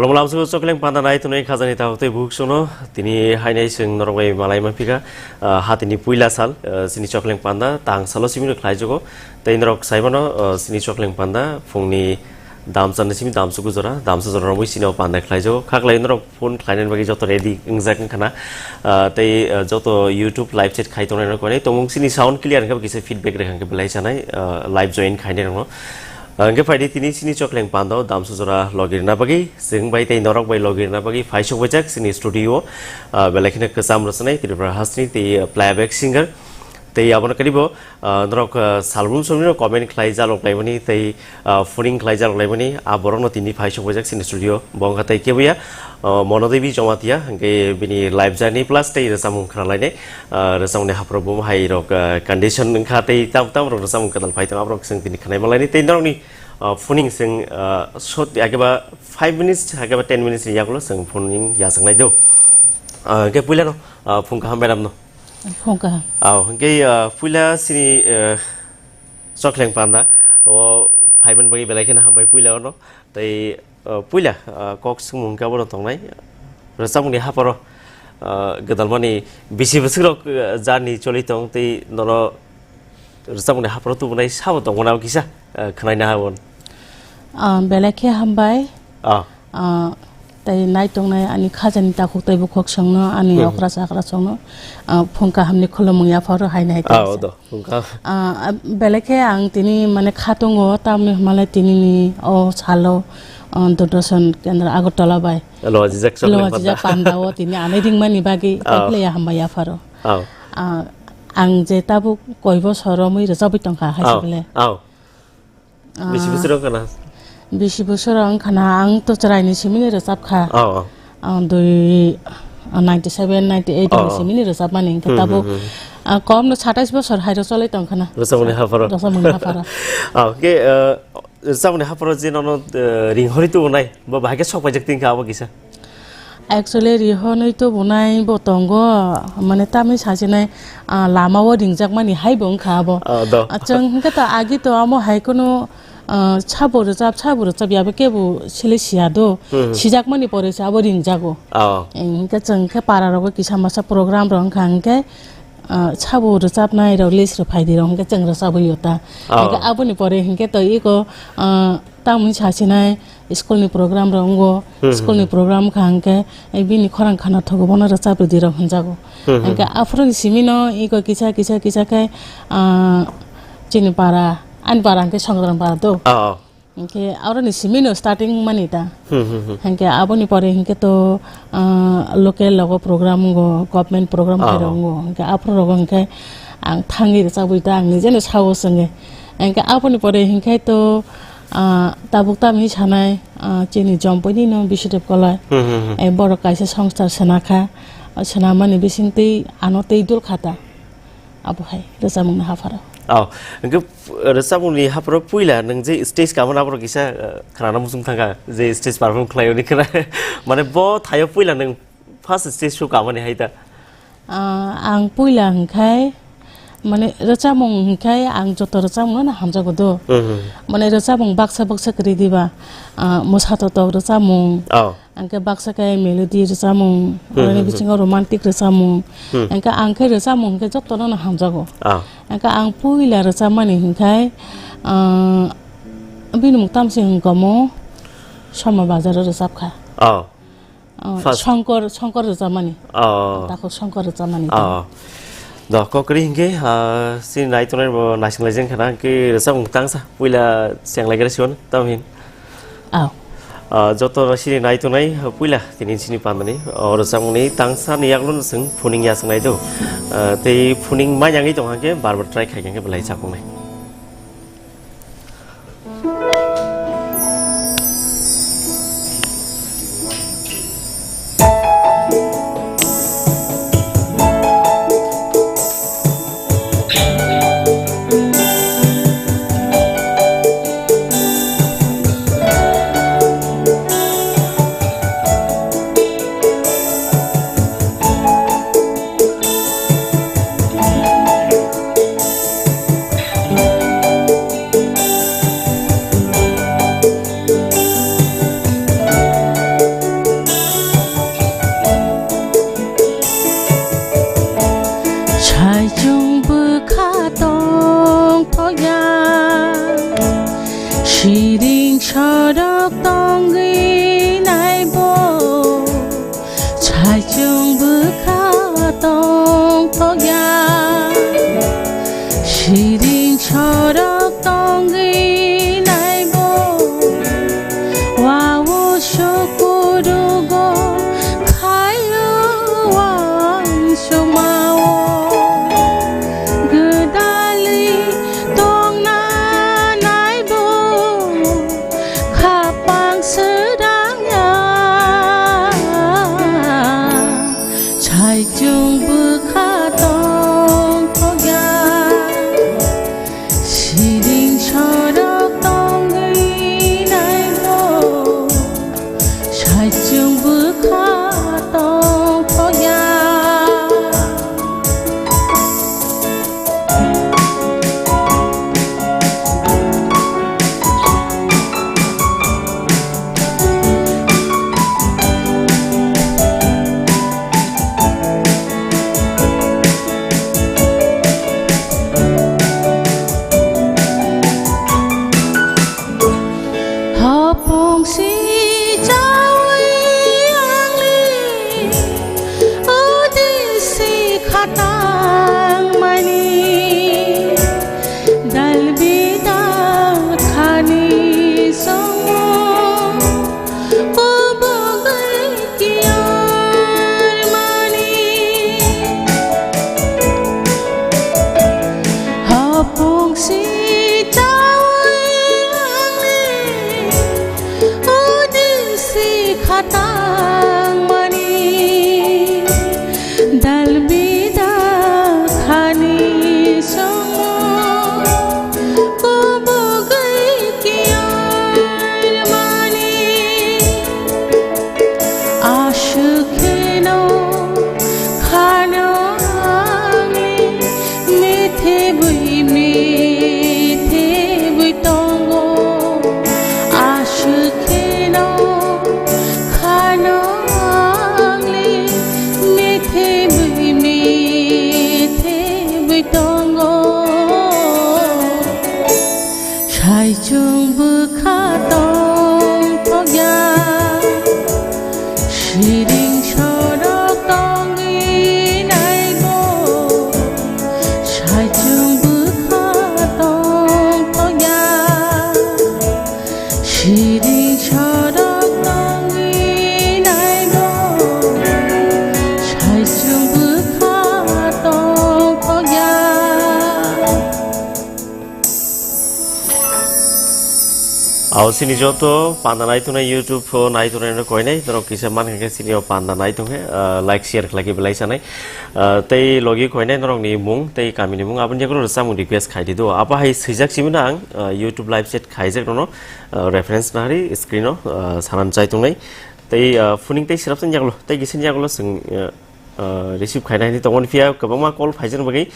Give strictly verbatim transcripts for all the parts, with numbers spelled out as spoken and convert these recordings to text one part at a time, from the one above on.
Khulumkha lamsongo Chokleng Panda nai tonwi khajani takhuk tei bukhuk songno tini hainai chwng norok bai malai manphika, ah, hatini puila sal, ah, chini Chokleng Panda tang salo simi no khlaijago. Tei norok saimano, ah, chini Chokleng Panda phungni damsa ni simi damsa gujora, damsa jora romwi chini o panda khlaijago. Khaklai norok phone khlainani bagwi joto ready wngjak wngkhana, ah, tei, ah, joto YouTube live chat khai tongnai rok kwnwi tongmung chini sound clear wngkha kisa feedback rwkha hwnkhe belai sanai, ah, live join khainai rokno. Ah, hwnkhe phaidi tini chini Chokleng Panda o damsa jora logi rwna bagwi chwng bai tei norok bai logi rwna bagwi phai sok baijak chini studio o, ah, belai kheno kwcham rwchanai Tripura hasteni tei, ah, playback singer. Tei abono karibo, ah, norok, ah, salbrum salbrum comment khlai jalok laimani tei, ah, phoning khlai jalok laimani, ah, borokno tini phai sok baijak chini studio. Bo wngkha tei keboya, ah, Mono Devi Jamatia, hwnkhe bini live journey plus tei rwchapmung khna lainai, ah, rwchapmungni haphro bo hai rok, ah, condition wngkha tei tam tam rok rwchapmung kwtal phai tongo, aborok chwng tini khwnai malaini tei norokni, ah, phoning chwng, ah, short, hakhe ba five minutes, hakhe ba ten minutes ni yagulo chwng phoning yachaknai do. Ah, hwnkhe puilano, ah, phung kaham madam no. Phung kaham. Aw, hwnkhe, ah, puila chini, ah, Chokleng Panda o phaiman bagwi belai kheno hambai puila ono. Tei, ah, puila, ah, kok swngmung khe abono tongnai. Rwchapmungni hapharo, ah, gwdalmani bisi bwswk rok, ah, journey choli tong tei nono rwchapmungni hapharo tubunai sabo tongmani abo kisa, ah, khwnaina habon. Ah, belai khe hambai. Ah. Ah, tei nai tongnai ani khajani takhuk tei bukhuk songno, ani Hmm. okra chakra songno, ah, phung kahamni khulumung yapharo haino hai Ah, kaisa. Odo, phung kaham. Ah, belai khe ang tini mane kha tongo, tamni hwnmale tinini o salo, ah, Doordarshan Kendra Agartala bai. Lo ajijak Chokleng Lo Panda. Ajijak Panda o tini anai ringmani bagwi Ah. ekle ya hambai yapharo. Ah. Ah, ang je tabuk koi bosor romwi rwchapwi tongkha hai Ah. se bele. Ah. Ah, Bisi bosor wngkha na? Bisi bosor wngkha na, ang to chwraini simini rwchapkha. Oh, oh. Ah, dui, ah, ninety seven, ninety eight Oh, ni oh. simini rwchapmani hwnkhe Hmm, tabuk, hmm, hmm. ah, komno satais bosor hai rwcholai tongkha na. Rwchapmungni hapharo. Rwchapmungni hapharo. Ah, hwnkhe, ah, rwchapmungni hapharo je nono, ah, ringhorwi tubunai, bo bahai khe sok paijak tongkha abo kisa. Actually, rihonwi tubunai bo tongo, mane tamni sasinai, ah, lama o ringjakmani hai bo wngkha abo. Ah, do. Ah, chwng hwnkhe to agi to amo hai kheno, ah, sabo rwchap, sabo rwchap ya bo kebo sele siya do, Hmm. sijakmani pore se abo ringjago. Ah. Eh, hwnkhe chwng khe para rogo kisa masa program rok wngkha hwnkhe, ah, sabo rwchapnai rok list rok phaidi rok hwnkhe chwng rwchabwi o ta. Ah. Hwnkhe aboni pore hwnkhe to iko, ah, tamni sasinai, school ni program rok wngo, Hmm, school ni hmm. program wngkha hwnkhe, eh, bini khorang khana thogo bono rwchap rwdi rok hwnjago. Hmm, hmm. Hwnkhe aphuru ni simi no iko kisa, kisa, kisa khe, ah, chini para, ani para hwnkhe Songdram para do. Oh, oh. Hwnkhe aro ni simi no starting mani ta. Hmm, hmm, hmm. Hwnkhe aboni pore hwnkhe to, ah, local logo program wngo, government program Oh, khai rok oh. wngo. Hwnkhe aphuru rogo hwnkhe ang thangwi rwchabwi ta, ang nije no sao swngwi. Hwnkhe aboni pore hwnkhe to, ah, tabuk tamni sanai, ah, chini Jompui ni no Bisudep Koloi. Hmm, hmm, hmm. Eh, borok kaisa songsa swnakha, ah, swnamani bising twi ano twi dul kha ta. Abo hai rwchapmungni hapharo. Oh, hwnkhe rwchapmungni hapharo puila nwng je stage kamo na borok kisa, ah, khwnana muchung thangkha, je stage perform khlai oni khna. Mane bo thaio puila nwng first stage show kamani hai ta? Ah, ang puila hwnkhe, mane, rwchapmung hwnkhe ang joto rwchapmungno hamjago do. Hmm, hmm. Mane, rwchapmung baksa baksa kwrwi diba, ah, mwsa totok rwchapmung, Oh. hwnkhe baksa khe melody rwchapmung, Hmm, oroni hmm, bisingo romantic rwchapmung, Hmm. hwnkhe ang khe rwchapmung hwnkhe jotono hamjago. Ah. Hwnkhe ang puila rwchapmani hwnkhe, ah, bini mung tamsi hwnkhe omo Soma Bazar o rwchapkha. Oh. Oh, First. Songkor, Songkor rwchapmani. Oh. Takhuk Songkor rwchapmani. Oh. Do, kok kwrwi hinkhe, ah, chini nai tongnai bo naising laijak khana, hinkhe rwchapmung tangsa, puila cheng lai gra sigon, tamo hin. Oh. Ah, joto chini nai tongnai, puila tini chini pandani, oh, rwchapmungni tangsa ni yaklo no chwng phuning ya chwng nai do. Ah, tei phuning ma yangwi tong hinkhe bar bar try khai hinkhe belai chapung nai. Haichung bwkha tongthokya, siring sorok tongwi naibo, wao sukurugo khaio wansukmao, gwdalwi tongna naibo. Khapang srangya, saichung bwkha tongthokya, siring sorok tongwi naibo, saichung bwkha tongthokya. Hopung si chawi angli, udi si khatang mani, dalbi dal khani songo, kubugwi kiar mani. Hopung si chawi angli, udi si khatang mani, dalbi dal khani songo, kubugwi kiar mani. Aswk kheno khano angni mithibwi mithibwi tongo. Aswk kheno khano angni mithibwi mithibwi tongo. Saichung bwkha tongthokya, siring sorok tongwi naibo. Saichung bwkha tongthokya, siring sorok tongwi naibo. Saichung bwkha tongthokya. Aw, chini joto panda naitongnai YouTube o naitongnai no koinai, norok kisa mankha khe chini o panda naitung khe, ah, like, share khlai khe belai sanai. Ah, tei logi koinai norok ni mung, tei kami ni mung, aboni yagulo rwchapmung request khai di do. Abo hai swijak simi no ang, ah, YouTube live chat khaijak nono, ah, reference nahari screen o, ah, sanan chai tongnai. Tei, ah, phuning tei swrapsa ni yagulo, tei kisa ni yagulo chwng, ah, ah, receive khaina hinwi tongmani phiya kwbangma call phaijak bagwi,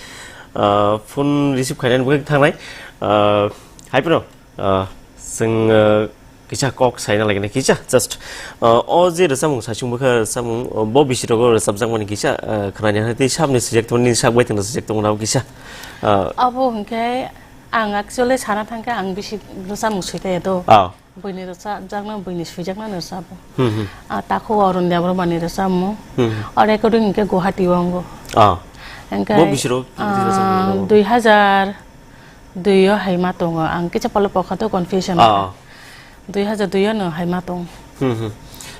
ah, phone receive khainani bagwi thangnai. Ah, hai phano, ah, chwng, ah, kisa kok saina lagina kisa just, ah, o je rwchapmung saichung bwkha rwchapmung, ah, bo bisi rogo rwchapjakmani kisa, ah, khnani hwnwi tei sabni swijak tongmani sak bai tongna swijak tongmani abo kisa, ah, abo hwnkhe ang actually sana thangkhe ang bisi rwchapmung swi kaya do. Ah. Buini rwchapjakno, buini swijakno rwchabo. Hmm, hmm. Ah, takhuk Arun Debbarmani rwchapmung. Hmm, hmm. O recording hinkhe Guwahati o wngo. Ah. Hinkhe, bo bisiro, ah, rwchapmung. Dui hajar dui o hai ma tongo. Ang kisa palo pokha to confusion. Ah. Dui hajar dui o no hai ma tong. Hmm, hmm.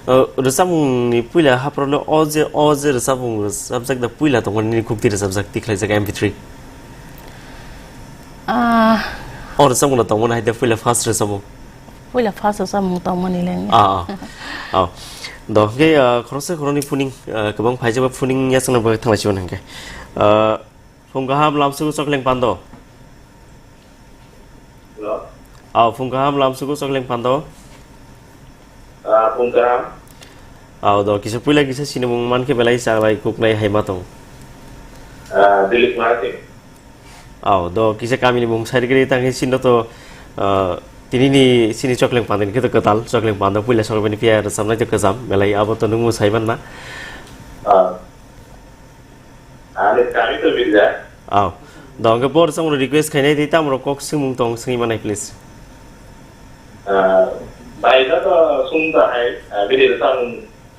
Ah, rwchapmungni puila hapharo o je, o je rwchapmung rwchapjak da puila tongo nini khukti rwchapjak tikhlaijak M P three. Ah. O rwchapmung no tongmani hai da puila first rwchapmung. Puila first o samung tongmani le wngya. Ah, ah. Oh. Do, hwnkhe, ah, khoroksa khoroknwi phuning, ah, kwbang phaijak ba phuning yachakna bagwi thanglai sibani hwnkhe. Ah, phung kaham lamsugo chokleng pando. Hello? Ah, phung kaham lamsugo chokleng pando. Ah, phung kaham. Ah, do, kisa puila kisa sinimung mankhe belai chalai kuknai hai ma tong. Ah, Dilip Marathi. Aw, do kisa kamini mung sari giri tanghi sino to, ah, tini ni sini chokleng pando ni khe to kwtal, chokleng pando puila sokbani phiya rwchapnai to kwcham, belai abo to nungmo saiman na. Ah. Ani kami to Birja. Aw. Do hwnkhe bo rwchapmung request khainai tei tamo rok kok swngmung tong swngwi manai please. Ah, bai da to sung da hai, ah, bini rwchapmung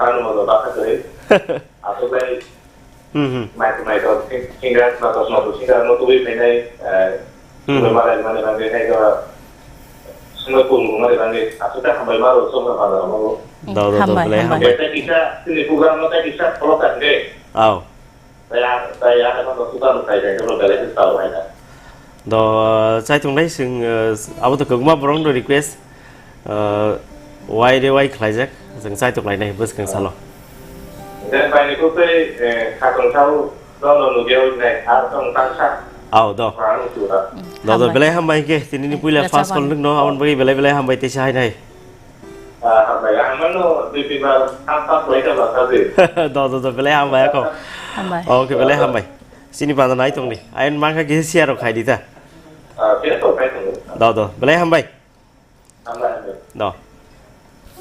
sana no mo ba ka tei. Aswk lai Hmm, hmm. Mai, mai to, sing-, singer, ma to, ma to, singer, no tubui phainai, eh, Hmm, hmm. Malai, mani, mani, hai to, sumai pung, mani, mani, aswk ta hambai ma ro, song na pala, ma ro. Do, do, do, Hambai, belai hambai. Hambai. Tei kisa, sini program no tei kisa, follow ka, de. Aw. Tei a, tei a, ma to, suka, no, tei, tei, no, belai, tei, tau, hai, tei. Do, eh, chaitung lai, sing, eh, abo to kwbangma borok no request, eh, wai re wai khlaijak, chwng chaitok lainai bwskang salo. Then bai ni kuk tei, eh, khatong sao, no, no, nugya oi nai, ar tong tang sa. Aw, do. Ang tu da. Do, do, Hambai. Belai hambai ke, tini ni puila Rachel first call Bhanu. Nuk no, abon bagi belai belai hambai te sai nai. Ah, hambai, ang mano, dui tin bar, tam tam lai ka ba sa de. Do, do, do, belai hambai ako. Hambai. Okay, belai hambai. Sini pada nai tong ni. Ain mangka ke siaro khai di ta. Ah, siaro khai tong. Do, do, belai hambai. Hambai, hambai. Do.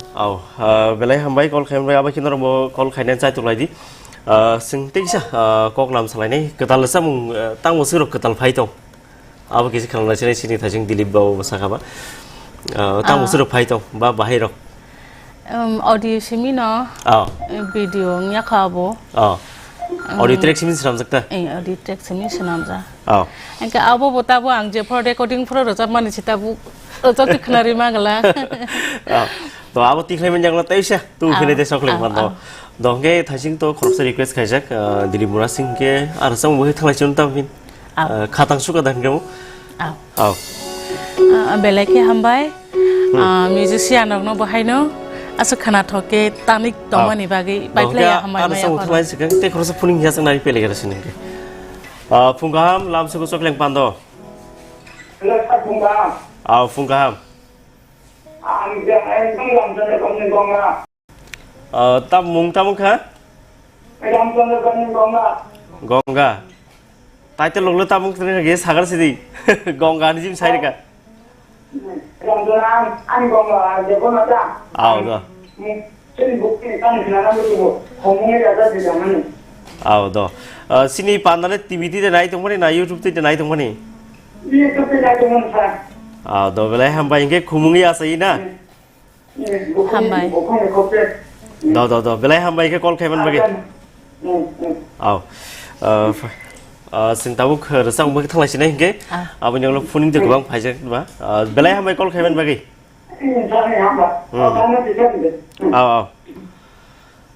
Aw, ah, belai hambai call khaimbai, abo khe norok bo call khainai chaitok lai di. Ah, sing teisa, ah, kok lam salai nai, kwtal samung, ah, tang bo swrok kwtal phai tong. Abo kisi khanang lai sinai sini thaising Dilip babu bo sakha ba. Ah, tamo Ah. Suro phai tong ba bahai rok. Um, audio simi no. Ah. Eh, video wngya kha abo. Ah. Um, audio track simi swnamjak ta? Eh, audio track simi swnamjak. Ah. Engke abo bo tabo ang je phoro recording phoro rojak mani si tabo rojak khe khna ri ma gala. Ah. To abo tikhlai man jangla taisa tu Ah. Phine de sok le Ah, man do. Ah. Do hwnkhe thaising to khoroksa request khaijak, ah, Dilip Murasing hwnkhe ar chang bo khe thanglai chwng tam phin. Aw. Ah, khatang suka dan kemo. Aw. Aw. Ah, belai khe hambai. Hmm. Ah, musician rokno bo haino aswk khana thok khe tanik Aw. Tongmani bagwi bai Bo khlai khe hambai ano maya samung khoro. Thanglai sikang te khoroksa phuning ya chang nari pele gara sinang khe. Ah, phung kaham lam suku chokleng pando. Hello, sir, phung kaham. Aw, phung kaham. Ang je, ang tong lam jane komni gonga. Ah, tam mung tam kha? Ramchandra Gangga. Gangga. Tai te loglo tam mung tene ge sagar sidi. Gangga ni jim sai ka. Ramchandra ang, ang Gangga, je ko na ta. Aw, do. Hmm, sini bukti kan na na bu. Homung ya da di jaman. Aw, do. Ah, sini pandale T V ti de nai tong mani na YouTube ti de nai tong mani? YouTube ti nai tong mani sa. Aw, do belai hambai hingke khumung ya sai na. Hmm. Hambai. Do, do, do. Belai hambai khe call khaiman bagwi. Aw. Uh, f-, uh, sing tabuk, uh, rwchapmung bagwi thanglai sinai hinkhe. Ah. Aboni ulo phuning de kwbang phaijak ba. Uh, belai hambai call khaiman bagwi. Hmm. Aw, aw.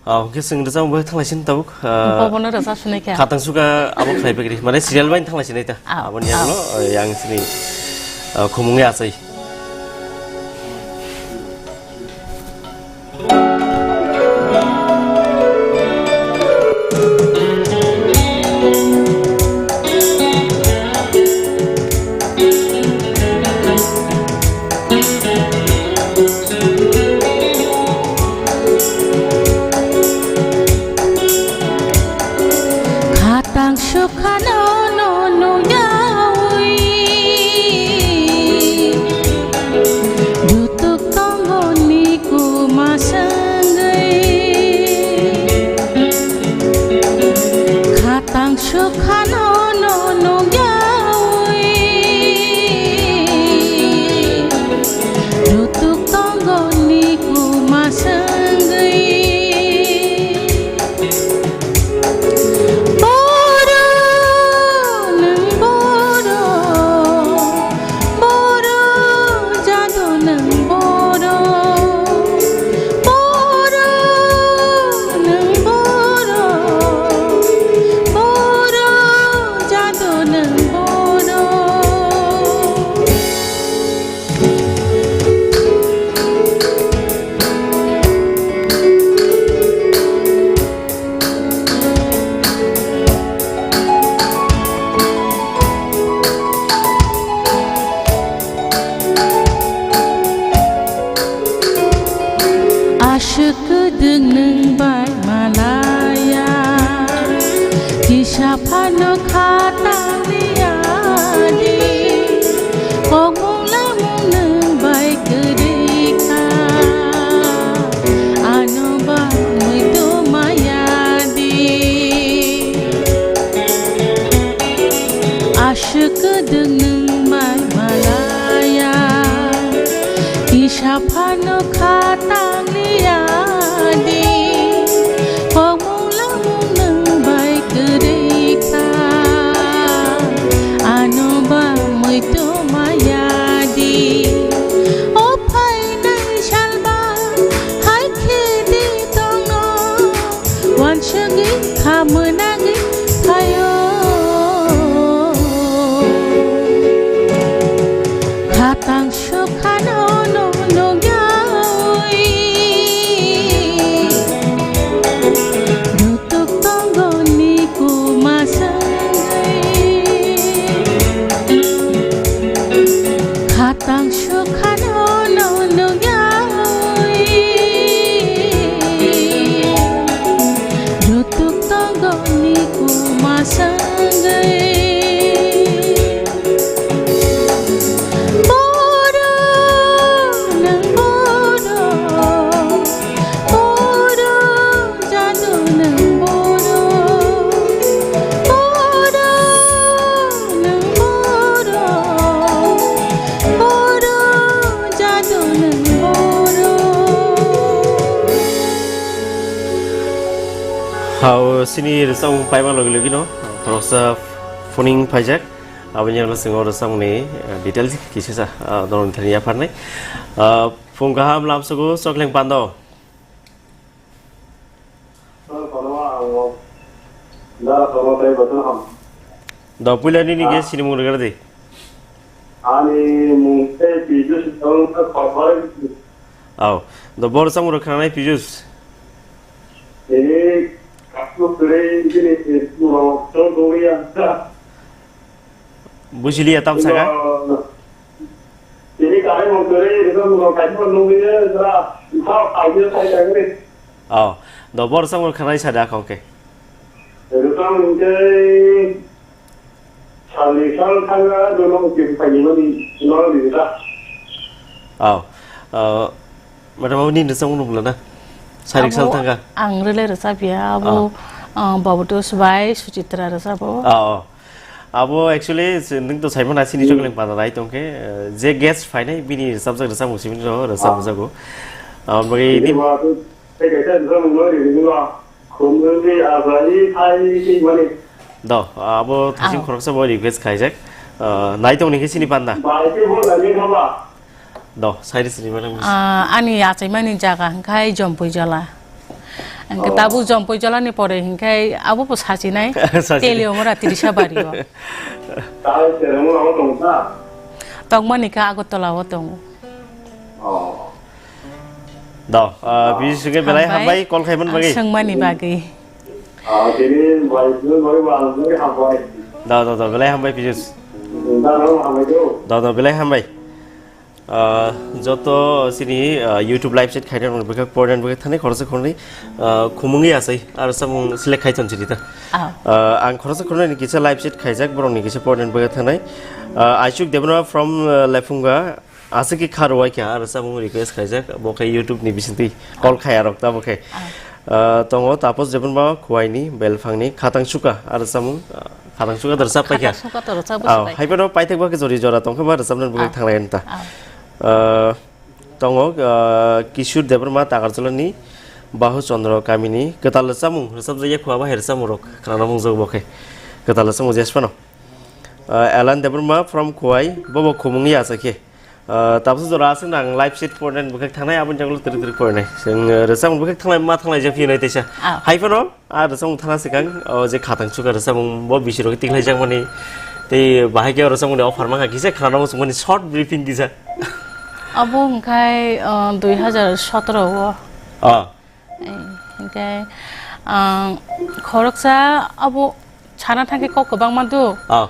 Aw, hwnkhe chwng rwchapmung bagwi thanglai sini tabuk, ah, Bobono rwchap sinai kha. Khatang suka abo khlai bagwi, mane serial bai thanglai sinai ta. Ah, aboni ah. Yangno, ah, yang sini, ah, khumungwi achai. Khatang sukhano no nuyawi. Aswk kwdwng nwng bai malaya, kisa phano kha tangliya di. Kokmung lamung nwng bai kwrwi kha, ano ba muitu maya di. Aswk kwdwng nwng bai malaya, kisa phano kha tangliya di. Kokmung lamung nwng bai kwrwi kha, ano ba muitu maya di. O phainai salba hai khe di tongno, wansugwi kha mwnagwi phaio. Khatang sukhano no nukyawi, nutuk tongo ni kuma sangwi. Khatang sukhano no nukyawi, nutuk tongo ni kuma sangwi. Boro, nwng boro, boro, jadu nwng boro, boro, nwng boro, boro, jadu nwng boro. Hao, sini rwchapmung paima logi logi no, khoroksa phoning phaijak. Aboni ulo chwng o rwchapmungni, eh, details kisa sa, ah, norokni thani yapharnai. Ah, phung kaham lamsogo Chokleng Pando. Sir, kono ang da kono tei bochon ham. Do puila nini ge sinimung rwgwrdi. Ani mung tei Pijus tong ta khobor. Aw, do bor samung rwkhanai Pijus. Ini kasu kre ini mung tong doi ya. Bujiliya tam saka? Tini kare mong kare, ito mong kaji mong nungwi, sera, ito kaji sai kagri. Oh, do bor samung khanai sada khongke. Ito mong kare, sali sal thanga, do mong kim kaji mani, mong di ta. Oh, eh, madam, abo ni rwchapmung nukla na? Sari sal thanga. Ang rwlai rwchapya, abo, eh, Babuto Subai, Suchitra rwchapbo. Oh, oh. Abo actually, se-, nwng to saimano sini Chokleng Pando nai tongkhe, eh, je guest phainai bini rwchapjak rwchapmung simi rw-, rwchapjago. Abo bagwi ini ba to, tei kaisa rwchapmung no ri, ri, ri, khum rwngwi, abai, thai, tei mani. Do, abo thasing khoroksa bo request khaijak. Eh, nai tong ni khe sini panda. Bai, tei bo nai, nai, nai, nai. Do, sairi sini mana mus. Ah, ani achaimani jaga hwnkhe Jompuijala. Hwnkhe tabuk Jompuijala ni pore hwnkhe abo bo sachinai. Sachinai. Teliomora Tirisabari o. Tongmani khe Agartala o tongo. Do, ah, bisi hwnkhe belai hambai call khaimani bagwi. Swngmani bagwi. Do, do, do, belai hambai Pijus. Do, do, belai hambai. Ah, joto sini, ah, YouTube live chat khaina rok bwkha porden bwkha thani khoroksa khorni, ah, khumungwi asai aro samung select khai ton chini ta. Ah, ang khoroksa khorni kisa live chat khaijak borok ni kisa porden bwkha thanai. Ah, Aisuk Debra from, ah, Lephunga aswk khe kharwai kha aro samung request khaijak bo khe YouTube ni bisingtwi call khaya rok ta bo khe. Ah, tongo Tapos Debbarma Khuaini Belphangni Khatang Suka aro samung, ah, Khatang Suka to rwchap paikha. Khatang Suka to rwchap bwswk paikha. Hai phano paithak ba khe jori jora tongkha ba rwchapna bwkha thanglai ta. Ah, tongo, ah, Kishore Debbarma Takarjalani Bahu Chandra kamini Kwtal Rwchapmung rwchapjakya khua ba hai rwchapmung rok khwnana mungjak bo khe. Kwtal Rwchapmung jes phano. Ah, Alan Debbarma from Khuai bobo khumungwi asai khe. Ah, tabsa jora aswk nang live chat pornai bwkhak thangnai, aboni jagolo twrwk twrwk pornai. Chwng, eh, rwchapmung bwkhak thanglai ma thanglai jang phiyonai teisa. Ah. Hai phano, ah, rwchapmung thana swkang, oh, je Khatang Suka rwchapmung bo bisi rok tiklai jakmani. Tei bahai khe rwchapmung ni offer mangkha kisa khana muchungmani short briefing kisa. Abo hwnkhe, ah, dui hazar sotoro o. Ah. Eh, hwnkhe, ah, khoroksa abo sana thangkhe kok kwbangma do. Ah.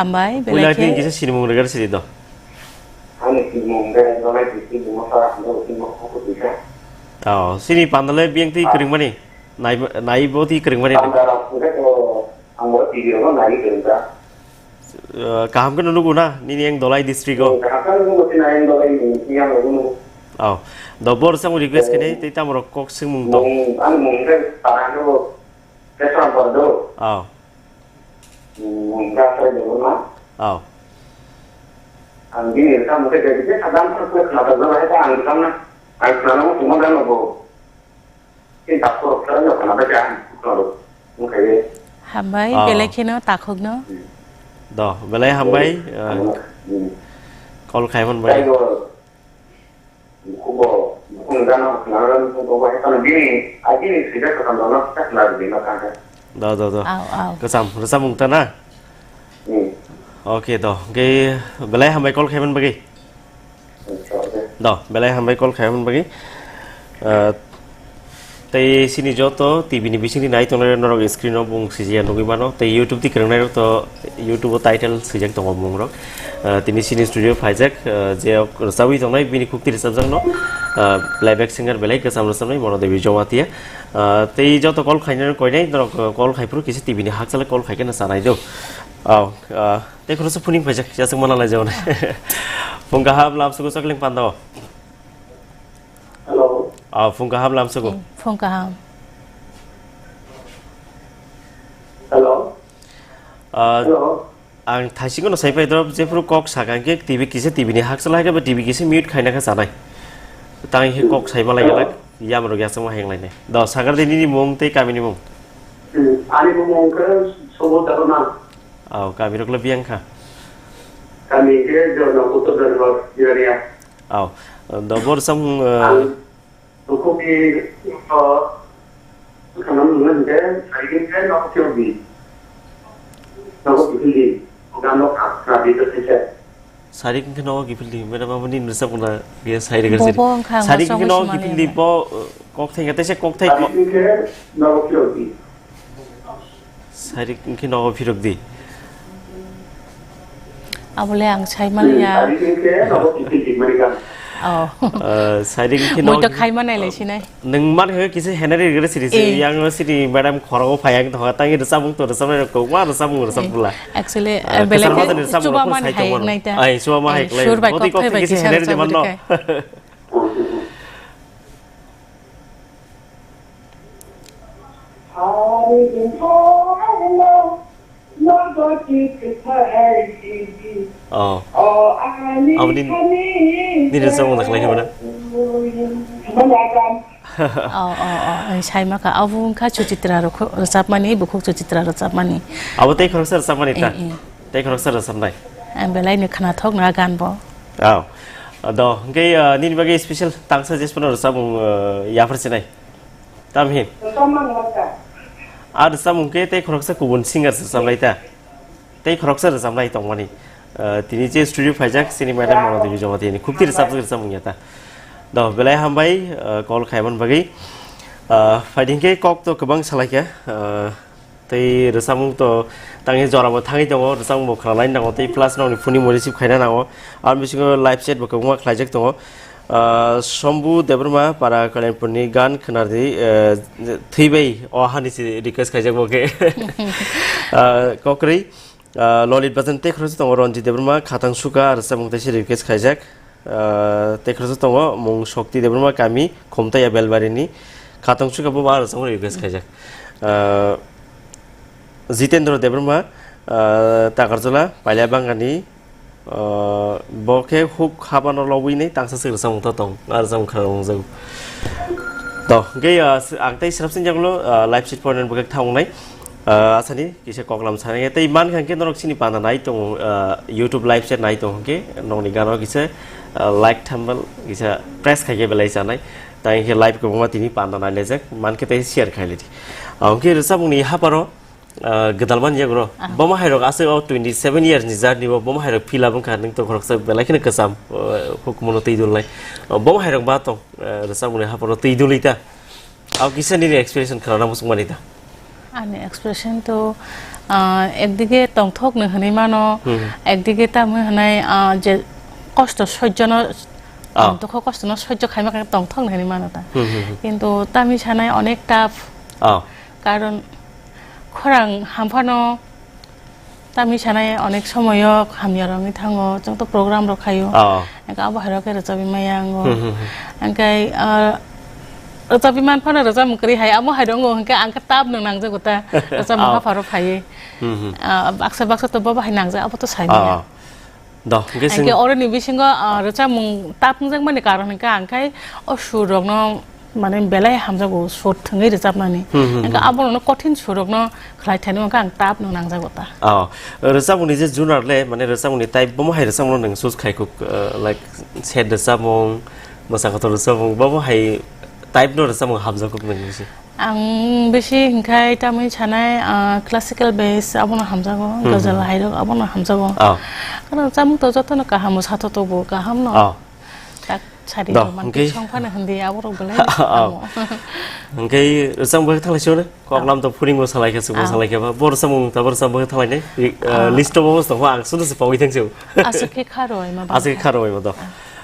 Hambai, puila belai khe. Bini kisa sinimung regar siri do. Ani sinimung de Dolai district Dimasa, ang bo sinimung kho kho tisa. Oh, sini pandale biyang twi kwrwngmani. Nai, nai bo twi kwrwngmani. Panda rok hwnkhe to ang bo T V rogo nai kwrwngkha. Eh, kaham khe nugo na, nini yang Dolai district o. Kaham khe nugo, sini yang Dolai ni, yang nugo nugo. Oh, do bor sang request kene, tei tamo rok kok singmung do. Mung, ang mung khe para nugo. Kesam Bordo. Oh. Hmm, Gasai Debbarma. Oh. Ang bini rwchapmung khe je je sadan phano khe khnathok jak hai ta ang rwchapna. Ang khna nang tongma dan bo. Tei takhuk rok khe no khna bai kha, khna rok wng kha ye. Hambai, Ah. belai kheno takhukno. Hmm. Do, belai hambai, Hmm. ah, Hmm. call khaimani bai. Tei bo, bo, bo, bo, gana khna rok wng kha, bo hai khna bini, a bini sida khna rok no khna rok bini no kha kha. Do, do, do. Au, au. Kwcham, rwchapmung ta na? Hmm. Okay, do. Hwnkhe belai hambai call khaimani bagwi. Do, belai hambai call khaimani bagwi. Ah, tei sini joto T V ni bisingni nai tongnai norok screen o bung sijia nugwi mano. Tei YouTube di kwrwngnairok to YouTube o title swijak tongo mungrok. Ah, tini sini studio phaijak, ah, je rwchabwi tongnai bini khukti rwchapjakno, ah, playback singer belai kwcham rwchapnai Mono Devi Jamatia. Ah, tei joto call khainai koinai norok, ah, call khaiphuru kisa T V ni hakchale call khaikhe na chanai do. Au, ah, Tei khoroksa phuning paijak, yasakma nalai jao nai. Phung kaham lamsugo chakling pandao. Hello. Ah, phung kaham lamsugo. Hmm, phung kaham. Hello. Ah, Hello. Ang thaisingo no sai pai drop, jephuru kok sakha hwnkhe T V kisa T V ni hakchal hai khe ba T V kisa mute khaina khe chanai. Tang hwnkhe kok sai malai Hello. Yamrok yasakma heng lainai. Do, sagar de nini mung tei kami ni mung. Hmm, ani mung khe Subodh Debbarma. Au, kami rok le biyang kha. Kami ke Jornapur to Jornapur area. Au, do bor sam, eh, Ang bukhuk ni, uh, kanam ngan de, saigin ke nok kyo bi. Nok kyo bi. Gano ka, ka bi to se. Sarik wngkhe nogo kiphildi, madam, aboni nwsakmung na khe sai rwgwrjak. Bobo wngkha ang Sarik wngkhe nogo kiphildi, bo, uh, kokthai khe teisa kokthai ko- Sarik wngkhe nogo phirokdi. Sarik wngkhe nogo phirokdi. Abole ang sai manya. Sarik wngkhe nogo kiphildi, mani kha. Oh. Uh, sarik wngkhe nogo khai manai lai sinai. Nwng man khe kisa henari gre siri se, eh, yang no siri madam khoro phai ang thok tang rwchapmung to rwchapnai rok ma rwchapmung rwchap bula. Actually, eh, belai chuba man hai nai ta. Ai, chuba man hai klai. Sur bai kok thai bai kisa henari de man no. Oh. Aboni nini rwchapmung da khlai khe mano. Oh, oh, oh, ang sai maka. Abo wngkha Suchitra rwchapmani, bukhuk Suchitra rwchapmani. Abo tei khoroksa rwchapmani ta? Eh, eh. Tei khoroksa rwchapnai? Ang belai no khnathok na gan bo. Oh. Do, hwnkhe, ah, nini bagwi special tangsa jesphano rwchapmung, ah, yaphar sinai? Tamhin. A rwchapmung khe tei khoroksa kubun singer se rwchapnai ta. Tei khoroksa rwchapnai tongmani. Ah, tini je studio phaijak, chini madam Mono Devi Jamatia ni khukti rwchapjak rwchapmung ya ta. Do, belai hambai, ah, call khaiman bagwi. Ah, phaidi hwnkhe kok to kwbang salaikha. Ah, tei rwchapmung to tangwi jorabo thangwi tongo, rwchapmung bo khwnalai nango, tei plus nokni phone ni receive khaina nango. Aboni bisingo live chat bo kwbangma khlaijak tongo. Ah, Sombu Debbarma para Kalianpur ni gan khwnardi, eh, thwibai o hani se request khaijak bo khe. Ah, kokrwi, ah, Lolit Bajan tei khoroksa tongo Ranjit Debbarma khatang suka rwchapmung tei se request khaijak. Ah, tei khoroksa tongo mung Shokti Debbarma kami Khumtaiya Belbari ni khatang suka bo ba rwchapmung request khaijak. Ah, Jitendra Debbarma, ah, Takarjala Pailabangani, Ah, bo khe huk habano lobwi nai tangsa se rwchapmung ta tong, a rwchapmung khna rwngjago. To, hwnkhe, ah, ang tei srapsini yagulo, ah, live sheet point bo khe thangnai. Ah, asani kisa koklam sanai tei mankha hwnkhe norok chini panda nai tongo, ah, YouTube live chat nai tongo hwnkhe nokni gana kisa, ah, like thumbnail kisa press khaikhe belai chanai. Tei hwnkhe live kwbangma tini panda nai laijak mankhe tei share khai laidi. Ah, hwnkhe rwchapmungni haparo, Ah, gwdalmani yago. Aha. Bomo hairok aswk o twenty seven years ni journey o bomo hairok fill up wngkha, nwng to khoroksa belai kheno kwcham, ah, hukumono twi dulnai. Oh, bomo hairok ba tong, ah, rwchapmungni haphano twi dulwi ta. Abo kisa nini expression khwnana muchungmani ta. Ani expression to, ah, ekdige tongthokno hwnwi mano, hmm, ekdige tamo hwnai, ah, je kosto sojjono, ah, dukho kostono sojjo khaima khe tongthokno hwnwi mano ta. Hmm, hmm, hmm. Kintu tamni sanai onek tough. Ah. Karon khorang hamphano tamni sanai onek somoyo hamya rwngwi thango, chwng to program rok khaio. Oh. Engkhe abo hai rok khe rwchapwi maya ango. Hmm, hmm, hmm. Engkhe, ah, rwchapwi man phano rwchapmung kwrwi hai, amo hai rok wngkha, ang khe tab nwng nangjago ta, rwchapmung, oh, hapharo phaiwi. Hmm, hmm. Ah, baksa baksa to bobo hai nangjak, abo to sai maya. Oh, oh. Do, hwnkhe chwng Hwnkhe oroni bisingo, ah, rwchapmung tab wngjakmani karon hwnkhe ang khai o sur rokno Mane belai hamjago sur thwngwi rwchapnani. Hmm, hmm, Hwnkhe hmm. Abono kothin surokno khlai thani hwnkhe ang tabno nangjago ta. Oh, rwchapmungni je junar le, mane rwchapmungni type bomo hai rwchapmungno nwng choose khai kuk, uh, like, sad rwchapmung, mwsa kotor rwchapmung, bomo hai type no rwchapmung hamjakgo nang bisi? Ang bisi hwnkhe tamwi sanai, ah, classical base abono hamjago, Hmm, ghazal hmm. Hairok abono hamjago. Oh. Karon chamung to jotono kaham, sato to bo kaham no. Oh. Tak sari Do, romantic hwnkhe song phano hindi aborok belai Oh. Amo. Hwnkhe rwchapmung bai thanglai sio ne? Kok Oh. Lam to phuring bo salai khe, suk bo Oh. Salai khe ba. Bo rwchapmung ta bo rwchapmung bai thanglai ne? I, ah, Oh. List o bo tong ang sudu se pawi thang sio. Aswk khe kharo ema ba. Aswk khe kharo ema do. Ah.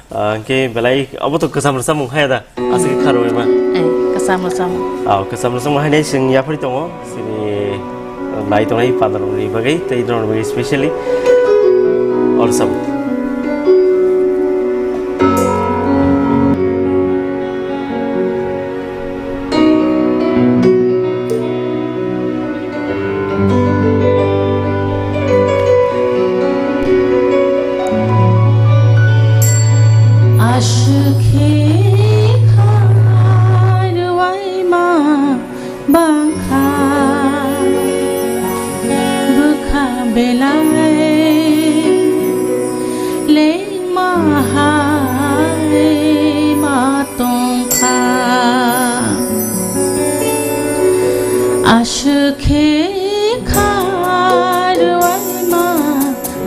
Ah, hwnkhe belai, obo to kwcham rwchapmung hai da, aswk khe kharo ema. Eh, kwcham rwchapmung. Ah, kwcham rwchapmung hai nai chwng yaphari tongo, chini, ah, nai tongnai panda rokni bagwi, tei norokni bagwi specially. O rwchapmung. Aswk khe kha rwai ma bangkha bwkha belai lengma hai ma tongkha. Aswk khe kha rwai ma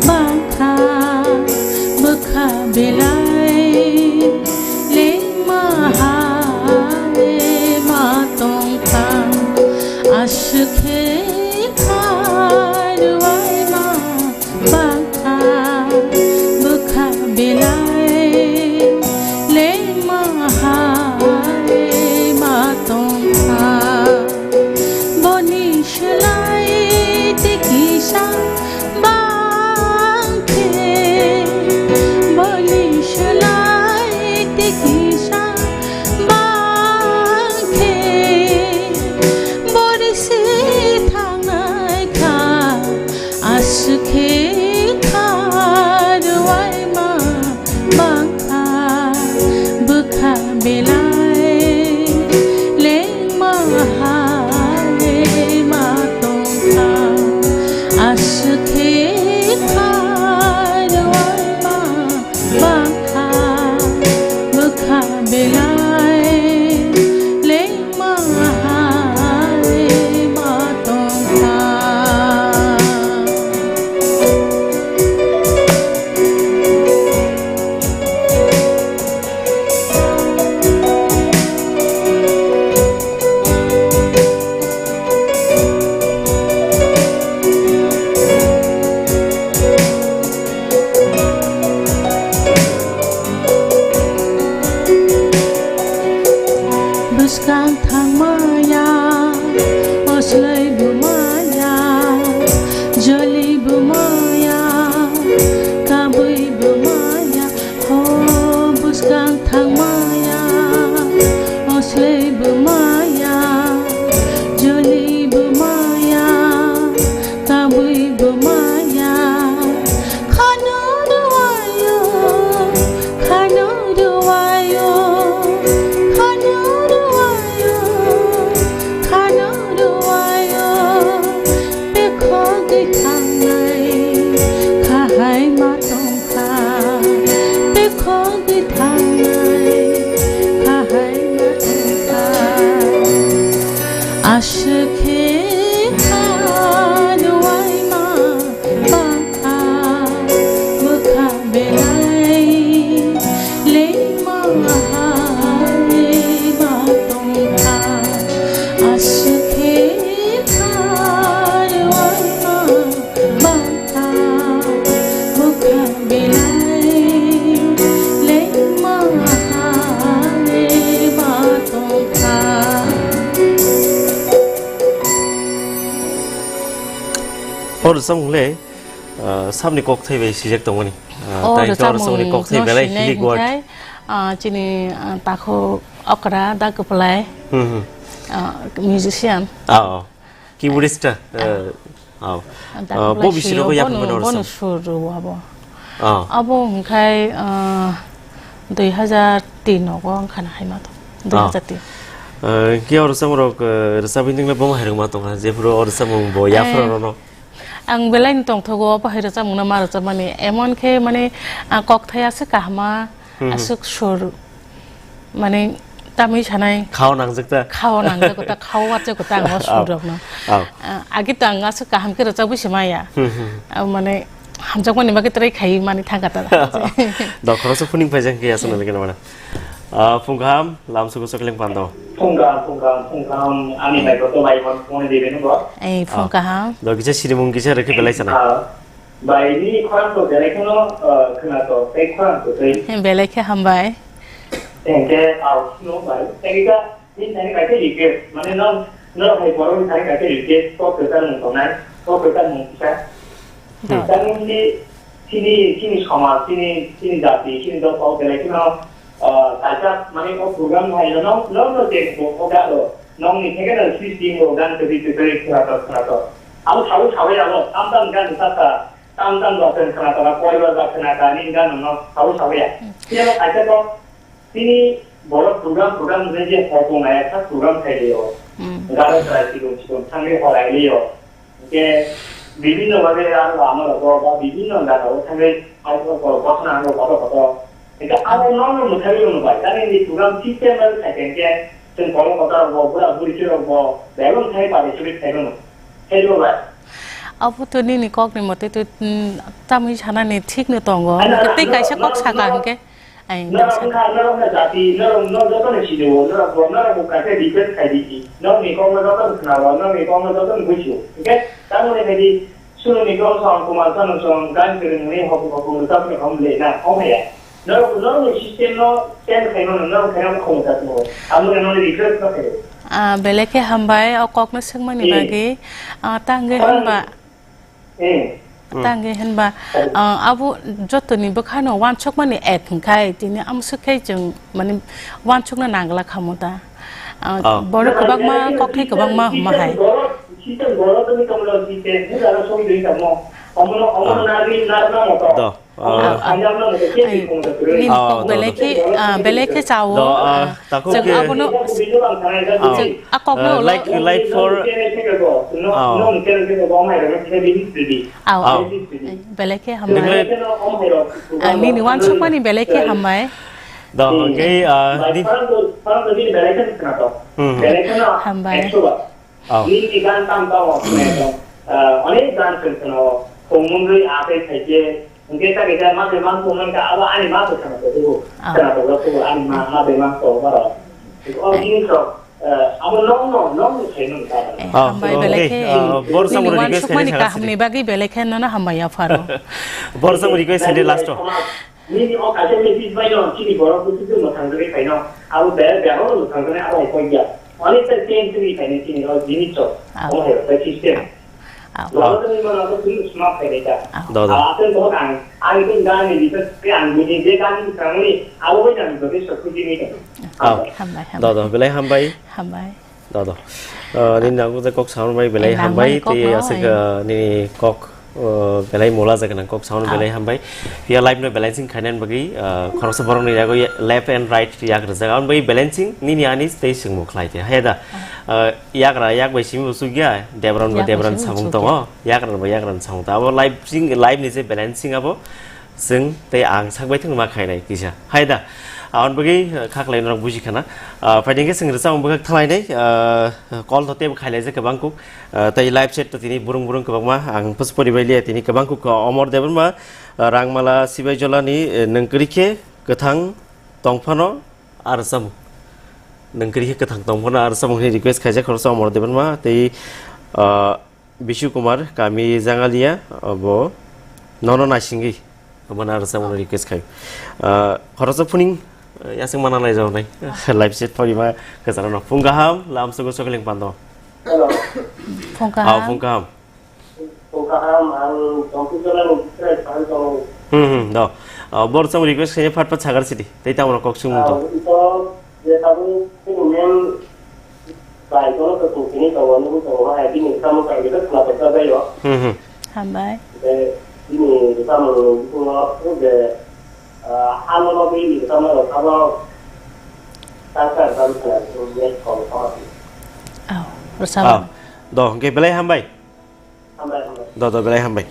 bangkha bwkha belai lengma hai ma tongkha. Aswk khe kha rwai ma bangkha bwkha belai lengma hai ma tongkha. Boni swlai tei kisa bangkhe, boni swlai tei kisa bangkhe, bori se thangnai kha. Aswk khe kha rwai ma bangkha bwkha belai lengma hai ma tongkha. Aswk khe kha rwai ma bangkha bwkha belai lengma hai ma tongkha. Bwskang thangmaya, oslai bumaya, joli bumaya, kabui bumaya, ho bwskang thangmaya, oslai bumaya, joli bumaya, kabui bumaya, khano rwaya, khano rwaya, khano rwaya, khano rwaya, bekhogwi thangnai, khahai ma tong. Bekhogwi thangnai kahai ma tongkha. Aswk khe kha rwai ma bangkha, bwkha belai lengma hai ma tongkha. Aswk khe kha rwai ma bangkha, bwkha belai lengma hai ma tongkha. O rwchapmung le, ah, sabni kokthai bai sijak tongmani. Ah, o tai to rwchapmung rwchapmungni kokthai no belai sinai hilik word. Hinkhe, ah, chini, ah, takhuk okra da kwplai, Hmm, hmm. Ah, musician. Ah, oh. Keyboardist, Ah. eh, oh. Da Ah, kwplai bo bisi sio, rokgo yaphan bono, mano bono rwchap. Sur rwo abo. Ah. Abo hwnkhe, ah, dui hazar tin nogo wngkha na hai ma to. Dui hazar tin. Ah. Eh, khe o rwchapmung rok, eh, rwchapwi nwngle bomo hairwkma tongkha, jephuru o rwchapmung bo yaphra Eh, rono. Ang belai ni tongthogo, o bahai rwchapmung no ma rwchapmani. Emon khe mane, ah, kokthai aswk kahama, Hmm, hmm. aswk sur, mane tamwi sanai. Khao nangjak ta? Khao nangjak ta, khao wachak ta ang o sur Ah. rok no. Ah. Ah, agi ta ang aswk kaham khe rwchapwi se maya. Hmm, hmm. Ah, mane hamjakmani bagwi try khai mani thangkha ta. Do khoroksa phuning phaijak khe aswk nang khe mana. Ah, phung kaham, lam sugo sokleng pando. Phung kaham, phung kaham, phung kaham, ani bai koto bai hon phone di beno bo. Ei, phung Ah. kaham. Do kisa sirimung kisa rekhe belai sana. Ah, bai ni khorang to belai kheno, ah, khna to, tei khorang to tei. He, belai khe hambai. Tei ke au no bai. Tei ka, ni tani ka ke request, mane no, no hai borok ni tani ka ke request, ko kwtal mung tongnai, ko kwtal mung kisa. Hmm. Tamo ni chini, chini somaj, chini, chini jati, chini dopha o belai kheno, ah, kaisa, mane, o program hai no, no, no, no, je bo, o ga do, nong ni theke no, si, si, o gan kwrwi, kwrwi, khwnato, khwnato. Abo sawi, sawi, abo, tam, tam, gan sa, sa, tam, tam, ba, khwnato, ba, koi, ba, ba, khwnato, ani gan no, sawi, sawi ya. Hmm. Khe no kaisa ko, Tini borok program, program hwnwi je hor tongnai, ekta program khai lio. Hmm. Garo chwrai sikon sikon thangwi horai lio. Hwnkhe bibhinno bhabe aro lama rogo ba bibhinno jaga o thangwi abo kotor kotor nango, kotor kotor. Hwnkhe abo nono mwthangwi rwno bai. Gari ni program system bai khai khe chwng kolok kotor rogo, bura buri rok bo belai no thangwi participate khai mano. Khai rwno bai. Abo to nini kok ni mote to, mm, tamwi sanani thik no tongo. Ano, Hwnkhe tei ano, kaisa kok ano, saka ano, hwnkhe. Ai, Norok noksa. Wngkha, norok wngkha jati, norok, norok jotono sinio, norok bo, norok bo kaisa request khai di. Norok ni kokno jotono khwnao, norok ni kokno jotono buisio. Hwnkhe, tamoni khai di, Sunoni kok song, Kumar Sanu song, gan kwrwng hwnwi hok hok hok hok hok le na, hok haya. Norok, norok ni system no change khai mano, norok khai mano khomota tongo. Amo no request no khai. Ah, belai khe hambai, o kokno swngmani Hmm. bagwi. Ah, tangwi Hmm. hwnba. Hmm. Tangwi hwnba, ah, abo jotoni bwkhano wansukmani ek hwnkhai, tini amswk khai chwng, mane, wansukna nangla khamu ta. Ah, Oh. borok kwbangma, kokthai kwbangma hwnma hai. System borok ni tonglo system, ni dara song dui tamo. Omono, omono Ah. narwi, narna moto. Do. Ah, Ah, ah. Nini Oh, kok do, belai do. khe, ah, belai khe chao, Do, ah, ah, takhuk chwng khe abono, Oh. chwng a kokno Ah, ulo like, like for Oh. Ao. Ao. Belai khe hambai. Nokle Ah, nini wansukmani belai khe hambai. Do, hwnkhe, ah, di- Hmm, hmm. Hambai. Ao. Nini gan tam tamo, ah, onek gan kheno, khongmungwi ape khaikhe, hwnkhe ta kisa ma de mang khongmung ka, abo ani ma to khana to, Ao. khana to, ani ma, ma de mang to, baro. O jinis rok, eh, abo nong no, nong no khaino ta. Eh, Ao, hambai, belai okay, khe. ah, bor Nini samung request wansukmani khaini kahamni bagwi belai khe nono hambai ya pharo. Bor samung request khaini last o. Nini o kaisa message bai no, chini borok busu tu mwthang jagwi phaino. Abo be, be abo mwthang jagwi abo hai koi ya. Only the same thing phaino chini o jinis to. Ah. O hai o system. Ah. Borok ni mano to tini smart khai dai ta. Ah. Do, do. Ah, asen borok ang, ang tun gani ni to ke ang ni je gani ni samuni, abo bai jani to so khuji ni. Ao. Hambai, hambai. Do, do, belai hambai. Hambai. Dodo. Ah, nini nango je kok sound bai belai Eh, hambai, nangmani kok tei no, aswk, eh. ah, nini kok, ah, belai mola je gwnang kok sound Ah. belai hambai. Phiya live no balancing khainani bagwi, ah, khoroksa borokni yago ya-, left and right yak rijak. Aboni bagwi balancing nini ani tei swngmung khlai te. Hai da? Ah. Ah, yagra yak bai simi bo chukya, Debran bo Yak bai Debran simi bo samung chukya. tongo, yagra bo yagra samung tongo. Abo live sing, live ni je balancing abo, Chwng tei ang sak bai thung ma khainai kisa. Hai da. Aboni bagwi, uh, kha khlai norok buji khana. Uh, phaidi khe chwng rwchapmung bwkhak thalainai, uh, call to teibo khailai jak kwbang kuk. Uh, tei live chat to tini burung burung kwbangma ang pus pori bai liya tini kwbang kuk, uh, Omor Debbarma, uh, Rangmala Sibaijolani, uh, nwng kwrwi khe kwthang tongphano ar rwchapmung. Nwng kwrwi khe kwthang tongphano ar rwchapmung hwnwi request khaijak khoroksa Omor Debbarma tei, uh, Bishu Kumar, kami Jangalia, abo nono naisingwi, omo na rwchapmung request khai. Ah, khoroksa phuning, ah, yaseng mana lai jawnai. Live chat phari ma kwcharo no. Phung kaham, lam sugo sokeleng pando. Hello. Phung Ah, kaham. phung kaham. Phung kaham, ang Tongkhi Jolani Bikraj Pahal tongo. Hmm, hmm, do. Ah, bor chong request khai phat phat sagar sidi. Tei tamo kok sung Ah, to. Ito, je tabuk, sini main Bai, kono to tong sini tongo, nugwi tongo, hai bini samung tang khe khwna tongsa bai o. Hmm, hmm. Hambai. Tei bini samung ni bisingo je, ah, ano no bini samung rok abo Aw, rwchap. Ah, do, hwnkhe belai hambai. Do, do, belai hambai.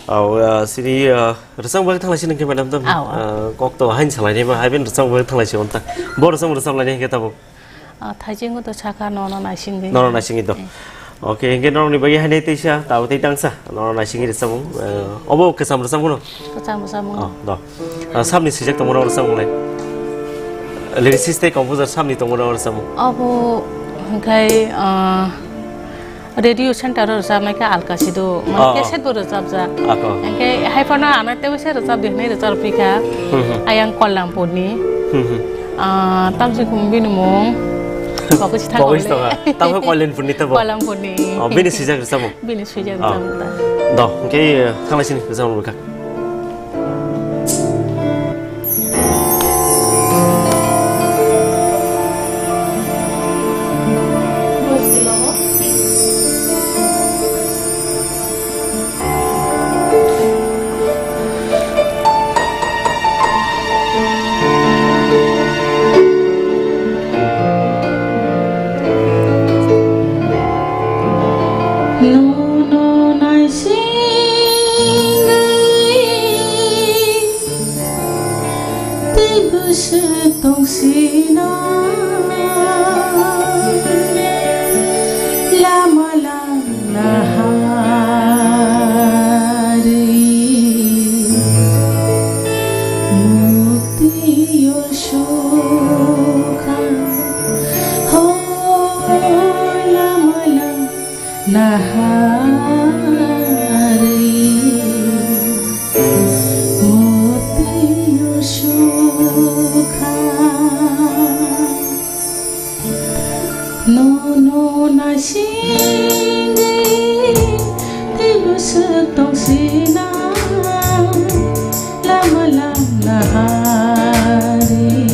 Aw, ah, sini, ah, rwchap bagwi thanglai sini hwnkhe madam tam. Aw, aw. Ah, kok to hain salai nima, hai ben rwchap bagwi thanglai si onta. Bo rwchap rwchap lai hwnkhe tabuk. Ah, thaijingo to saka nono naisingwi. Nono naisingwi to. Eh. Okay, hwnkhe norokni bagwi hainai teisa, tabo tei tangsa. Nono naisingwi rwchapmung. Eh, obo kwcham rwchapmung no? Kwcham rwchapmung. Oh, do. Ah, samni swijak tongmano rwchapmung lai. Lyricist tei composer samni tongmano rwchapmung. Obo hwnkhe, ah, Radio center o rwchapnai khe alka si do, mane Oh, oh. cassette bo rwchapjak. Ako. Hwnkhe hai phano ano tei se rwchap di hwnwi rwchap rw phi kha. Hmm, hmm. Ayang Kolyampurni. Hmm, hmm. Ah, tamsi khum bini mung. Pokis tha Pokis kole. Tongha. Tamo Kolyampurni tabo. Kolyampurni. Oh, bini swijak rwchapmung. Bini swijak Oh. rwchapmung ta. Do, hwnkhe, eh, thanglai sini rwchapmung kha. Nono naisingwi tei bwswk tongsina lama lama harwi mukti yo sukha ho lama lama Nahari mutiyo sukha. Nono naisingwi teibo swk tongsina. Lama lam nahari.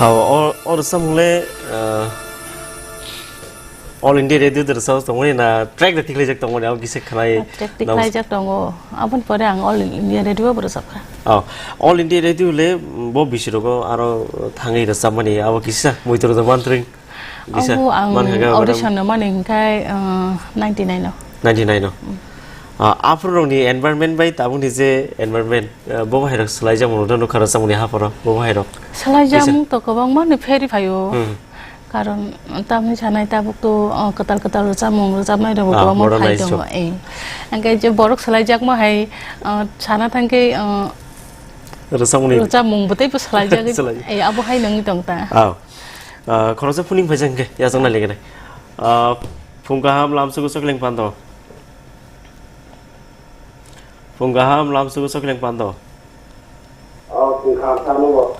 Hao, o, o rwchapmung le, ah, All India Radio de rwchap tongmani na track de tikhlaijak tongmani, abo kisa khnai Ah, track nang- tikhlaijak tongo. Aboni pore ang All India Radio bo rwchapkha. Oh, All India Radio le, mm, bo bisirogo aro thangwi rwchapmani, abo kisa muitu rwchap mantring. Kisa Abo ang mankha ga audition no mani hwnkhe, uh, ninety-nine o. Ninety-nine o. Mm. Ah, aphuru rokni environment bai tabukni je environment, ah, bo bahairok swlaijakmung rok nukha rwchapmungni hapharo, bo bahairok. Swlaijakmung Kisa- to kwbangma no pheri phaio. Hmm. Karon tamni sanai tabuk to, ah, kwtal kwtal rwchapmung rwchapnai rokbo Ah, kwbangma modernized phai tongo. Rok. Eh. Hwnkhe je borok swlaijakma hai, ah, sana thangkhe, ah, Rwchapmungni. Rwchapmung bwtaibo swlaijagwi. Swlai. Eh, abo hai nangwi tong ta. Aw. Ah, khoroksa phuning phaisa hwnkhe, yachakna liginai. Ah, phung kaham lamsugo chokling pando. Phung kaham lamsugo chokling pando. Oh, phung kaham tamo bo.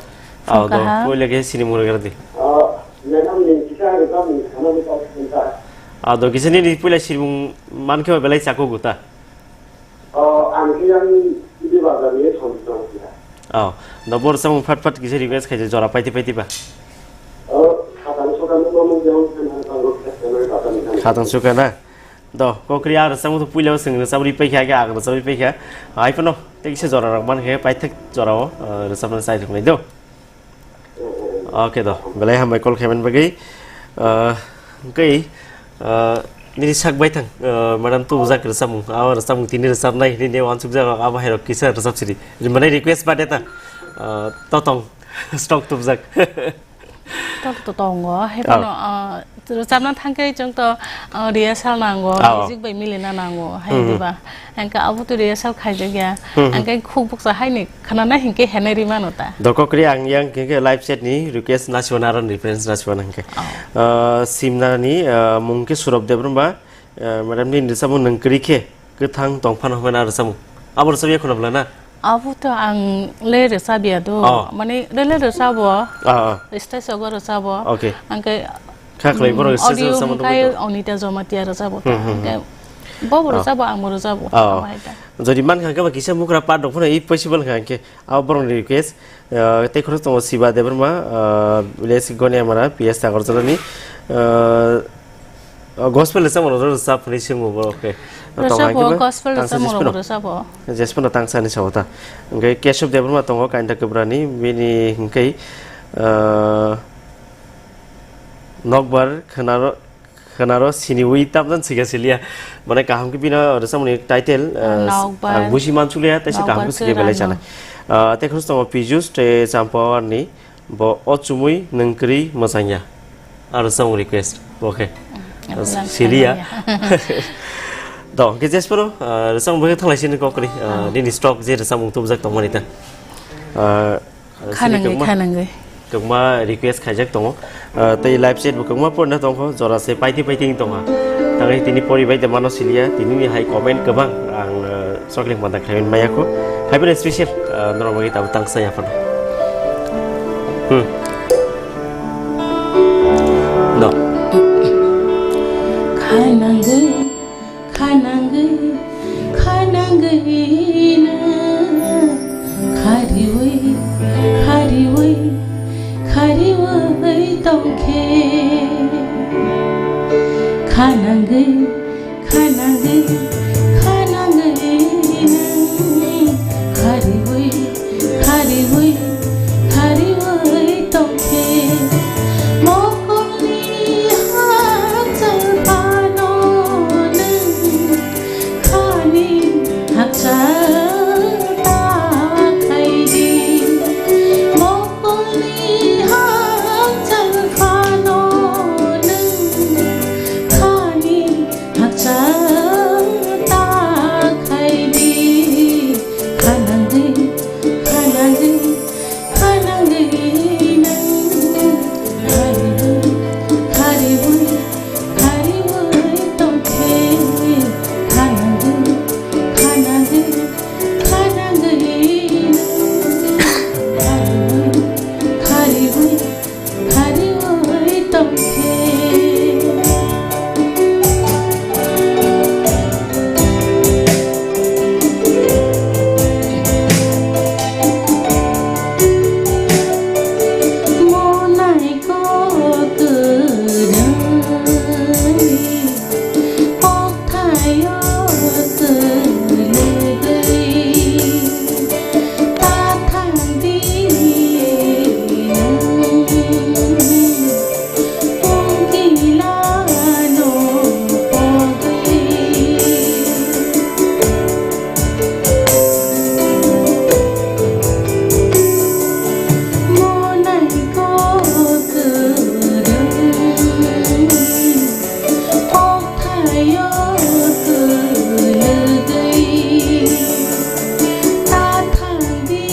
Aw, do, Phung kaham. Puila khe sini murgara di. Oh, madam ni kisa rwchapmung khana ni kok kisa. Aw, do, kisa nini puila sirimung mankhe ba belai chakhugo ta. Oh, ang khe yang di bazar ni som som kisa. Aw, do, bo rwchapmung phat phat kisa request khaidi jora paiti paiti ba. Oh, khatang suka nung nung jeng jeng ang tang rok kisa kena bazar ni. Khatang suka na? Do, kokri a rwchapmung to puila o chwng rwchapri paikha, age ang rwchapri paikha. Hai phano, tei kisa jora rok mankhe paithak jora o, ah, rwchapna chai thoknai do. Okay do, belai hambai call khaimani bagwi. Ah, hwnkhe, ah, nini sak baithang, ah, madam tubujak rwchapmung, abo rwchapmung tini rwchapnai, nini uansukjak rok abo hai rok kisa rwchap sidi. Rimani request bade ta, ah, totong, stock tubujak. Tok to tongo, hai phano, ah, rwchapna thangkhe chwng to, ah, rehearsal nango, music bai milina nango, hai diba? Hwnkhe abo to rehearsal khaijakya, hwnkhe khuk bukcha haini khnana hinkhe henai ri mano ta. Dokokri ang yang hinkhe live set ni request nasiwana aro reference nasiwana hinkhe. Ah, simnani, ah, mung khe Surab Debbarma, ah, madam ni rwchapmung nung kwrwi khe kwthang tong phano hwnkheno rwchapmung. Abo rwchapya khuna bwla na? Abo to ang le rwchapya do. Oh. Mane le le rwchabo. Ah, ah. Stage o rwchabo. Okay. Angke, kha khlai borok mm, stage o audio rwchapmung hwnkhe tongwi do. Onita Jamatia rwchabo ta. Hmm, hmm, hmm. Angke bobo rwchabo, angbo rwchabo. Oh. Abo hai ta. Jodi man kha khe ba kisa mukra part rok phano i possible kha khe. Abo borok ni request. Ah, tei khorok tongo Siba Debbarma, ah, village Goniamara, P S Agartala ni. Ah, Oh, gospel rwchapmung rok rwchap hwnwi swngmung bo, okay. Tong hai khe bo gospel tangsa rwchapmung rok Jespino. Rwchabo. Jespino tangsa ni sao ta. Hwnkhe Kesub Debbarma tongo Kainta Kwbrani, bini hwnkhe, ah, nokbar khwnaro, khwnaro siniwi tamjani sika siliya. Mane kaham khe bini rwchapmungni title, ah, nokbar, ang busi mansuliya, tei se kaham khe sike belai sanai. Ah, tei khorok tongo Pijus tei Champawani. Bo o chumui nwng kwrwi mwchangya. Aro rwchapmung request. Bo khe. Mm, siliya. To, hwnkhe jesphoro, ah, rwchapmung bai khe thanglai sini kok kwrwi. Ah, nini stock je rwchapmung tubujak tongmani ta. Ah, khanangwi, khanangwi. Kwbangma request khaijak tongo. Ah, tei live chat bo kwbangma porina tongkho, jora se paiti paiti wng tongha. Tangwi tini pori bai de mano siliya, tini ni hai comment kwbang ang, ah, Chokling panda khlaiwi maya kho. Hai phano special, ah, norok bagwi tabuk tangsa ya phano. Hmm. No. Khanangwi, khanangwi, khanangwi no khariwi, khariwi, khariwi tongkhe. Khanangwi, khanangwi, khanangwi nwng khariwi, khariwi, khariwi tongkhe. Mokolni hakchal phano nwng khani hakchal ta khaidi. Mokolni hakchal phano nwng khani hakchal ta khaidi, khanangwi, khanangwi, khanangwi nwng khariwi, khariwi, khariwi tongkhe, khanangwi, khanangwi, khanangwi nwng khariwi, khariwi. Khariwi tongkhe. Monai kok kwrwngni kokthaio kwlwgwi. Kok thaio kwlwgwi ta thang di,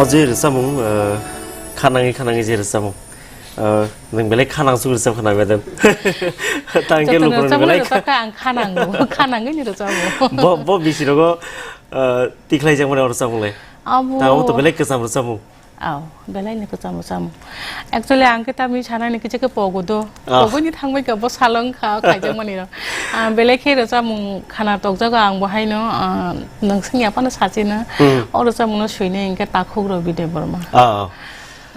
Je rwchapmung, eh, khanangwi khanangwi je rwchapmung. Eh, nwng belai khanang suk rwchap khna bedem. Tang khe jotono lukurokni rwchapmung belai rwchapkha, ang khanango, khanangwini rwchapmung. Bo, bo bisirogo, eh, tikhlaijakmani o rwchapmung le. Abo Tang abo to belai kwcham rwchapmung. Aw, belai ni kwcham rwchapmung. Actually, ang khe tamni sanani kicha khe pogo do. Ah. Pogoni thangbai kha bo salong kha khaijakmani rok. Ah, belai khe rwchapmung khana tokjago ang bo haino, ah, nwng swngya phano sachino. Hmm. O rwchapmungno swinai hwnkhe Takhuk Rabi Debbarma. Ah.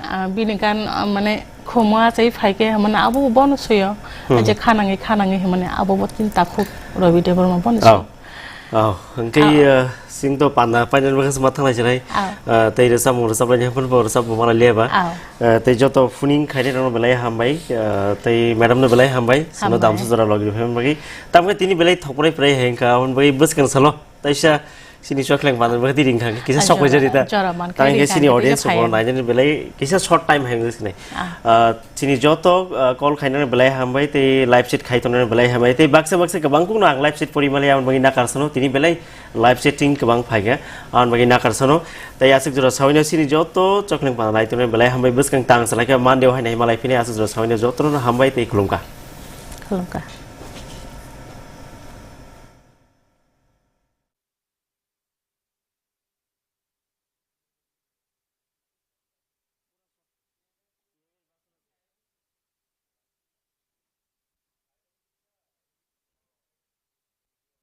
Ah, bini gan, ah, mane khomo achai phai khe mane abo bono swiyo. Hmm. Je khanangwi khanangwi hwnmani abo bo tin Takhuk Rabi Debbarma bono swiyo. Oh, hwnkhe, Ah. eh, sing to panda painani bagwi se ma thanglai sinai. Ah. Eh, tei rwchapmung rwchaplaini haphano bo rwchapmung mana leba. Ah. Eh, tei joto phuning khainai rokno belai hambai, eh, tei madam no belai hambai. Sino Hambai. Damsa jora logi phaimani bagwi. Tamkhe tini belai thokprai prai hengkha, aboni bagwi bwskang salo. Taisa sini chokhleng panda bagwi ring kha, kisa Ah, sok jora, jari ta. Jora man Tang khe khe ring sini kha, audience kisa bo phai. Nainani belai kisa short time hengwi sinai. Ah. Ah, Chini joto, ah, call khainani belai hambai tei live chat khai tongnani belai hambai tei baksa baksa kwbang kukno ang live chat pori mali aboni bagwi nakar sano tini belai live chatting kwbang phaikha aboni bagwi nakar sano tei aswk jora sawino chini joto chokling panda nai tongnani belai hambai bwskang tang salai khe Monday o haino malai phini aswk jora sawino jotono hambai tei khulumkha. Khulumkha.